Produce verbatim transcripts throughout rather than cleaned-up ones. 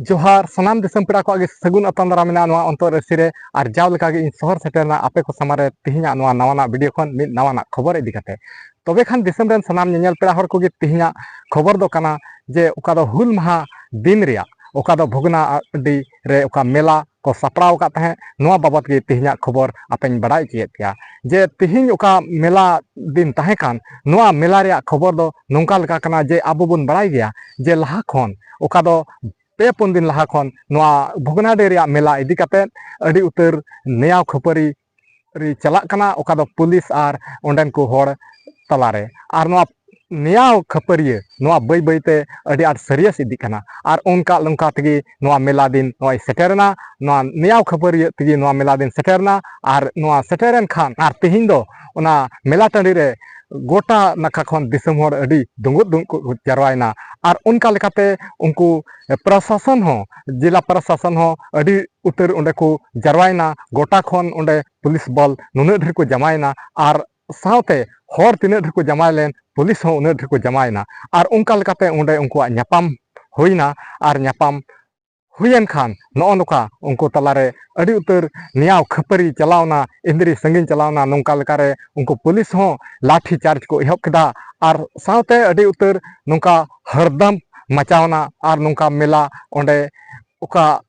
ᱡᱚᱦᱟᱨ, ᱥᱟᱱᱟᱢ ᱫᱤᱥᱚᱢ ᱯᱮᱲᱟ ᱠᱚᱣᱟᱜ ᱜᱮ ᱥᱟᱹᱜᱩᱱ ᱟᱛᱟᱝ ᱫᱟᱨᱟᱢ ᱢᱮᱱᱟᱜᱼᱟ ᱱᱚᱣᱟ ᱚᱱᱛᱚᱨ ᱮᱥᱤ ᱨᱮ᱾ ᱟᱨ ᱡᱟᱣ ᱞᱮᱠᱟ ᱜᱮ ᱤᱧ ᱥᱚᱦᱚᱨ ᱥᱮᱴᱮᱨ ᱮᱱᱟ ᱟᱯᱮ ᱠᱚ ᱥᱟᱢᱟᱝ ᱨᱮ ᱛᱮᱦᱮᱧᱟᱜ ᱱᱚᱣᱟ ᱱᱟᱣᱟᱱᱟᱜ ᱵᱷᱤᱰᱤᱭᱳ ᱠᱷᱚᱱ ᱢᱤᱫ ᱱᱟᱣᱟᱱᱟᱜ ᱠᱷᱚᱵᱚᱨ ᱤᱫᱤ ᱠᱟᱛᱮ᱾ ᱛᱚᱵᱮ ᱠᱷᱟᱱ ᱫᱤᱥᱚᱢ ᱨᱮᱱ ᱥᱟᱱᱟᱢ ᱧᱮᱧᱮᱞ ᱯᱮᱲᱟ ᱦᱚᱲ ᱠᱚᱜᱮ ᱛᱮᱦᱮᱧᱟᱜ ᱠᱷᱚᱵᱚᱨ ᱫᱚ ᱠᱟᱱᱟ ᱡᱮ ᱚᱠᱟ ᱫᱚ ᱦᱩᱞ ᱢᱟᱦᱟ ᱫᱤᱱ ᱨᱮᱭᱟᱜ ᱚᱠᱟ ᱫᱚ ᱵᱷᱚᱜᱽᱱᱟᱰᱤ ᱨᱮ ᱚᱠᱟ ᱢᱮᱞᱟ ᱠᱚ ᱥᱟᱯᱲᱟᱣ ᱟᱠᱟᱫ ᱛᱟᱦᱮᱸᱫ, ᱱᱚᱣᱟ ᱵᱟᱵᱚᱛ ᱜᱮ ᱛᱮᱦᱮᱧᱟᱜ ᱠᱷᱚᱵᱚᱨ ᱟᱯᱮᱧ ᱵᱟᱲᱟᱭ ᱦᱚᱪᱚᱭᱮᱫ ᱯᱮᱭᱟ᱾ ᱡᱮ ᱛᱮᱦᱮᱧ ᱚᱠᱟ ᱢᱮᱞᱟ ᱫᱤᱱ ᱛᱟᱦᱮᱸ ᱠᱟᱱ, ᱱᱚᱣᱟ ᱢᱮᱞᱟ ᱨᱮᱭᱟᱜ ᱠᱷᱚᱵᱚᱨ ᱫᱚ ᱱᱚᱝᱠᱟ ᱞᱮᱠᱟ ᱠᱟᱱᱟ ᱡᱮ ᱟᱵᱚ ᱵᱚᱱ ᱵᱟᱲᱟᱭ ᱜᱮᱭᱟ ᱡᱮ ᱞᱟᱦᱟ ᱠᱷᱚᱱ ᱚᱠᱟ ᱫᱚ ᱯᱮ ᱯᱩᱱ ᱫᱤᱱ ᱞᱟᱦᱟ ᱠᱷᱚᱱ ᱱᱚᱣᱟ ᱵᱷᱚᱜᱽᱱᱟᱰᱤ ᱨᱮᱭᱟᱜ ᱢᱮᱞᱟ ᱤᱫᱤ ᱠᱟᱛᱮ ᱟᱹᱰᱤ ᱩᱛᱟᱹᱨ ᱱᱮᱭᱟᱣ ᱠᱷᱟᱹᱯᱟᱹᱨᱤ ᱨᱤ ᱪᱟᱞᱟᱜ ᱠᱟᱱᱟ, ᱚᱠᱟ ᱫᱚ ᱯᱩᱞᱤᱥ ᱟᱨ ᱚᱸᱰᱮᱱ ᱠᱚ ᱦᱚᱲ ᱛᱟᱞᱟᱨᱮ᱾ ᱟᱨ ᱱᱚᱣᱟ ᱱᱮᱭᱟᱣ ᱠᱷᱟᱹᱯᱟᱹᱨᱤᱭᱟᱹ ᱱᱚᱣᱟ ᱵᱟᱹᱭ ᱵᱟᱹᱭᱛᱮ ᱟᱹᱰᱤ ᱟᱸᱴ ᱥᱤᱨᱤᱭᱟᱥ ᱤᱫᱤᱜ ᱠᱟᱱᱟ᱾ ᱟᱨ ᱚᱱᱠᱟ ᱱᱚᱝᱠᱟ ᱛᱮᱜᱮ ᱱᱚᱣᱟ ᱢᱮᱞᱟ ᱫᱤᱱ ᱱᱚᱜᱼᱚᱭ ᱥᱮᱴᱮᱨᱮᱱᱟ᱾ ᱱᱚᱣᱟ ᱱᱮᱭᱟᱣ ᱠᱷᱟᱹᱯᱟᱹᱨᱤᱭᱟᱹ ᱛᱮᱜᱮ ᱱᱚᱣᱟ ᱢᱮᱞᱟ ᱫᱤᱱ ᱥᱮᱴᱮᱨᱮᱱᱟ᱾ ᱟᱨ ᱱᱚᱣᱟ ᱥᱮᱴᱮᱨᱮᱱ ᱠᱷᱟᱱ ᱟᱨ ᱛᱮᱦᱮᱧ ᱫᱚ ᱚᱱᱟ ᱢᱮᱞᱟ ᱴᱟᱺᱰᱤ ᱨᱮ ᱜᱚᱴᱟ ᱱᱟᱠᱷᱟ ᱠᱷᱚᱱ ᱫᱤᱥᱚᱢ ᱦᱚᱲ ᱟᱹᱰᱤ ᱫᱩᱸᱜᱩᱫ ᱫᱩᱸᱜᱩᱫ ᱠᱚ ᱡᱟᱨᱣᱟᱭᱮᱱᱟ᱾ ᱟᱨ ᱚᱱᱠᱟ ᱞᱮᱠᱟᱛᱮ ᱩᱱᱠᱩ ᱯᱨᱚᱥᱟᱥᱚᱱ ᱦᱚᱸ, ᱡᱮᱞᱟ ᱯᱨᱚᱥᱟᱥᱚᱱ ᱦᱚᱸ ᱟᱹᱰᱤ ᱩᱛᱟᱹᱨ ᱚᱸᱰᱮ ᱠᱚ ᱡᱟᱨᱣᱟᱭᱮᱱᱟ᱾ ᱜᱚᱴᱟ ᱠᱷᱚᱱ ᱚᱸᱰᱮ ᱯᱩᱞᱤᱥ ᱵᱚᱞ ᱱᱩᱱᱟᱹᱜ ᱰᱷᱮᱨ ᱠᱚ ᱡᱟᱢᱟᱭᱮᱱᱟ᱾ ᱟᱨ ᱥᱟᱶᱛᱮ ᱦᱚᱲ ᱛᱤᱱᱟᱹᱜ ᱰᱷᱮᱨ ᱠᱚ ᱡᱟᱢᱟᱭ ᱞᱮᱱ, ᱯᱩᱞᱤᱥ ᱦᱚᱸ ᱩᱱᱟᱹᱜ ᱰᱷᱮᱨ ᱠᱚ ᱡᱟᱢᱟᱭᱮᱱᱟ᱾ ᱟᱨ ᱚᱱᱠᱟ ᱞᱮᱠᱟᱛᱮ ᱚᱸᱰᱮ ᱩᱱᱠᱩᱣᱟᱜ ᱧᱟᱯᱟᱢ ᱦᱩᱭᱱᱟ᱾ ᱟᱨ ᱧᱟᱯᱟᱢ ᱦᱩᱭᱮᱱ ᱠᱷᱟᱱ ᱱᱚᱜᱼᱚ ᱱᱚᱝᱠᱟ ᱩᱱᱠᱩ ᱛᱟᱞᱟᱨᱮ ᱟᱹᱰᱤ ᱩᱛᱟᱹᱨ ᱱᱮᱭᱟᱣ ᱠᱷᱟᱹᱯᱟᱹᱨᱤ ᱪᱟᱞᱟᱣᱱᱟ, ᱤᱱᱫᱽᱨᱤ ᱥᱟᱺᱜᱤᱧ ᱪᱟᱞᱟᱣᱱᱟ᱾ ᱱᱚᱝᱠᱟ ᱞᱮᱠᱟᱨᱮ ᱩᱱᱠᱩ ᱯᱩᱞᱤᱥ ᱦᱚᱸ ᱞᱟᱴᱷᱤ ᱪᱟᱨᱡᱽ ᱠᱚ ᱮᱦᱚᱵ ᱠᱮᱫᱟ᱾ ᱟᱨ ᱥᱟᱶᱛᱮ ᱟᱹᱰᱤ ᱩᱛᱟᱹᱨ ᱱᱚᱝᱠᱟ ᱦᱟᱹᱨᱫᱟᱢ ᱢᱟᱪᱟᱣᱱᱟ᱾ ᱟᱨ ᱱᱚᱝᱠᱟ ᱢᱮᱞᱟ ᱚᱸᱰᱮ ᱚᱠᱟ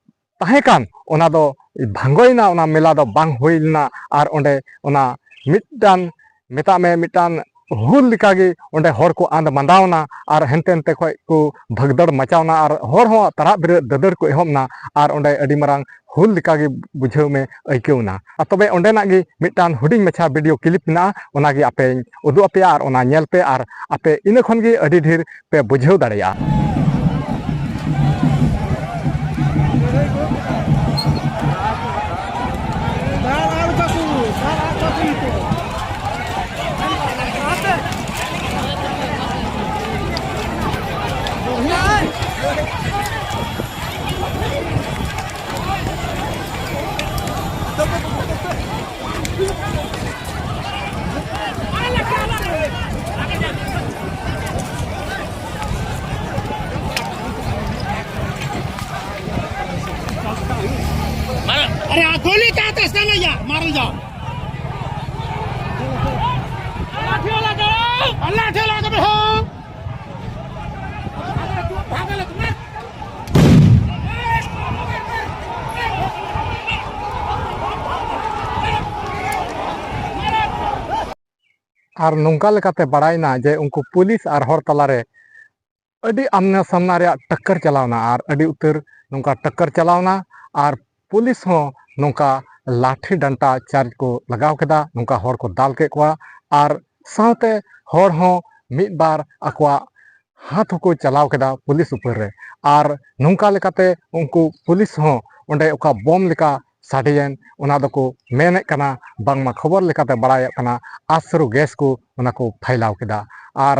ᱛᱟᱦᱮᱸ ᱠᱟᱱ, ᱚᱱᱟ ᱫᱚ ᱵᱷᱟᱸᱜᱚᱭᱮᱱᱟ, ᱚᱱᱟ ᱢᱮᱞᱟ ᱫᱚ ᱵᱟᱝ ᱦᱩᱭ ᱞᱮᱱᱟ᱾ ᱟᱨ ᱚᱸᱰᱮ ᱚᱱᱟ ᱢᱤᱫᱴᱟᱝ, ᱢᱮᱛᱟᱜ ᱢᱮ, ᱢᱤᱫᱴᱟᱝ ᱦᱩᱞ ᱞᱮᱠᱟᱜᱮ ᱚᱸᱰᱮ ᱦᱚᱲ ᱠᱚ ᱟᱸᱫᱽ ᱢᱟᱸᱫᱟᱣᱱᱟ᱾ ᱟᱨ ᱦᱟᱱᱛᱮ ᱱᱟᱛᱮ ᱠᱷᱚᱱ ᱠᱚ ᱵᱷᱟᱜᱽᱫᱟᱹᱲ ᱢᱟᱪᱟᱣᱱᱟ᱾ ᱟᱨ ᱦᱚᱲ ᱦᱚᱸ ᱛᱟᱨᱟᱜ ᱵᱮᱨᱮᱫ ᱫᱟᱹᱫᱟᱹᱲ ᱠᱚ ᱮᱦᱚᱵ ᱮᱱᱟ᱾ ᱟᱨ ᱚᱸᱰᱮ ᱟᱹᱰᱤ ᱢᱟᱨᱟᱝ ᱦᱩᱞ ᱞᱮᱠᱟᱜᱮ ᱵᱩᱡᱷᱟᱹᱣ ᱢᱮ, ᱟᱹᱭᱠᱟᱹᱣ ᱮᱱᱟ᱾ ᱟᱨ ᱛᱚᱵᱮ ᱚᱸᱰᱮᱱᱟᱜ ᱜᱮ ᱢᱤᱫᱴᱟᱝ ᱦᱩᱰᱤᱧ ᱢᱟᱪᱷᱟ ᱵᱷᱤᱰᱤᱭᱳ ᱠᱞᱤᱯ ᱢᱮᱱᱟᱜᱼᱟ, ᱚᱱᱟᱜᱮ ᱟᱯᱮᱧ ᱩᱫᱩᱜ ᱟᱯᱮᱭᱟ᱾ ᱟᱨ ᱚᱱᱟ ᱧᱮᱞ ᱯᱮ, ᱟᱨ ᱟᱯᱮ ᱤᱱᱟᱹ ᱠᱷᱚᱱ ᱜᱮ ᱟᱹᱰᱤ ᱰᱷᱮᱨ ᱯᱮ ᱵᱩᱡᱷᱟᱹᱣ ᱫᱟᱲᱮᱭᱟᱜᱼᱟ᱾ लाठी वाला जाओ, लाठी वाला जाओ। ᱟᱨ ᱱᱚᱝᱠᱟ ᱞᱮᱠᱟᱛᱮ ᱵᱟᱲᱟᱭᱮᱱᱟ ᱡᱮ ᱩᱱᱠᱩ ᱯᱩᱞᱤᱥ ᱟᱨ ᱦᱚᱲ ᱛᱟᱞᱟᱨᱮ ᱟᱹᱰᱤ ᱟᱢᱱᱟ ᱥᱟᱢᱱᱟ ᱨᱮᱭᱟᱜ ᱴᱟᱠᱠᱟᱨ ᱪᱟᱞᱟᱣᱱᱟ ᱟᱨ ᱟᱹᱰᱤ ᱩᱛᱟᱹᱨ ᱱᱚᱝᱠᱟ ᱴᱟᱠᱠᱟᱨ ᱪᱟᱞᱟᱣᱱᱟ᱾ ᱟᱨ ᱯᱩᱞᱤᱥ ᱦᱚᱸ ᱱᱚᱝᱠᱟ ᱞᱟᱴᱷᱤ ᱰᱟᱱᱴᱟ ᱪᱟᱨᱡᱽ ᱠᱚ ᱞᱟᱜᱟᱣ ᱠᱮᱫᱟ, ᱱᱚᱝᱠᱟ ᱦᱚᱲ ᱠᱚ ᱫᱟᱞ ᱠᱮᱫ ᱠᱚᱣᱟ᱾ ᱟᱨ ᱥᱟᱶᱛᱮ ᱦᱚᱲ ᱦᱚᱸ ᱢᱤᱫ ᱵᱟᱨ ᱟᱠᱚᱣᱟᱜ ᱦᱟᱛ ᱦᱚᱸᱠᱚ ᱪᱟᱞᱟᱣ ᱠᱮᱫᱟ ᱯᱩᱞᱤᱥ ᱩᱯᱚᱨ ᱨᱮ᱾ ᱟᱨ ᱱᱚᱝᱠᱟ ᱞᱮᱠᱟᱛᱮ ᱩᱱᱠᱩ ᱯᱩᱞᱤᱥ ᱦᱚᱸ ᱚᱸᱰᱮ ᱚᱠᱟ ᱵᱚᱢ ᱞᱮᱠᱟ ᱥᱟᱰᱮᱭᱮᱱ, ᱚᱱᱟ ᱫᱚᱠᱚ ᱢᱮᱱᱮᱫ ᱠᱟᱱᱟ, ᱵᱟᱝᱢᱟ ᱠᱷᱚᱵᱚᱨ ᱞᱮᱠᱟᱛᱮ ᱵᱟᱲᱟᱭᱚᱜ ᱠᱟᱱᱟ, ᱟᱥᱨᱩ ᱜᱮᱥ ᱠᱚ ᱚᱱᱟ ᱠᱚ ᱯᱷᱟᱭᱞᱟᱣ ᱠᱮᱫᱟ᱾ ᱟᱨ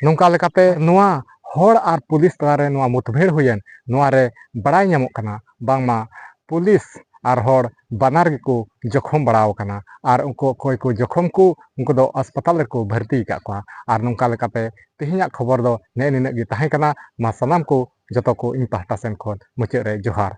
ᱱᱚᱝᱠᱟ ᱞᱮᱠᱟᱛᱮ ᱱᱚᱣᱟ ᱦᱚᱲ ᱟᱨ ᱯᱩᱞᱤᱥ ᱛᱟᱞᱟᱨᱮ ᱱᱚᱣᱟ ᱢᱩᱴᱵᱷᱮᱲ ᱦᱩᱭᱮᱱ, ᱱᱚᱣᱟ ᱨᱮ ᱵᱟᱲᱟᱭ ᱧᱟᱢᱚᱜ ᱠᱟᱱᱟ ᱵᱟᱝᱢᱟ ᱯᱩᱞᱤᱥ ᱟᱨ ᱦᱚᱲ ᱵᱟᱱᱟᱨ ᱜᱮᱠᱚ ᱡᱚᱠᱷᱚᱢ ᱵᱟᱲᱟᱣ ᱟᱠᱟᱱᱟ᱾ ᱟᱨ ᱩᱱᱠᱩ ᱚᱠᱚᱭ ᱠᱚ ᱡᱚᱠᱷᱚᱢ ᱠᱚ, ᱩᱱᱠᱩ ᱫᱚ ᱦᱟᱥᱯᱟᱛᱟᱞ ᱨᱮᱠᱚ ᱵᱷᱚᱨᱛᱤ ᱟᱠᱟᱫ ᱠᱚᱣᱟ᱾ ᱟᱨ ᱱᱚᱝᱠᱟ ᱞᱮᱠᱟᱛᱮ ᱛᱮᱦᱮᱧᱟᱜ ᱠᱷᱚᱵᱚᱨ ᱫᱚ ᱱᱮᱜᱼᱮ ᱱᱤᱱᱟᱹᱜ ᱜᱮ ᱛᱟᱦᱮᱸ ᱠᱟᱱᱟ᱾ ᱢᱟ ᱥᱟᱱᱟᱢ ᱠᱚ ᱡᱚᱛᱚ ᱠᱚ ᱤᱧ ᱯᱟᱦᱴᱟ ᱥᱮᱱ ᱠᱷᱚᱱ ᱢᱩᱪᱟᱹᱫ ᱨᱮ ᱡᱚᱦᱟᱨ᱾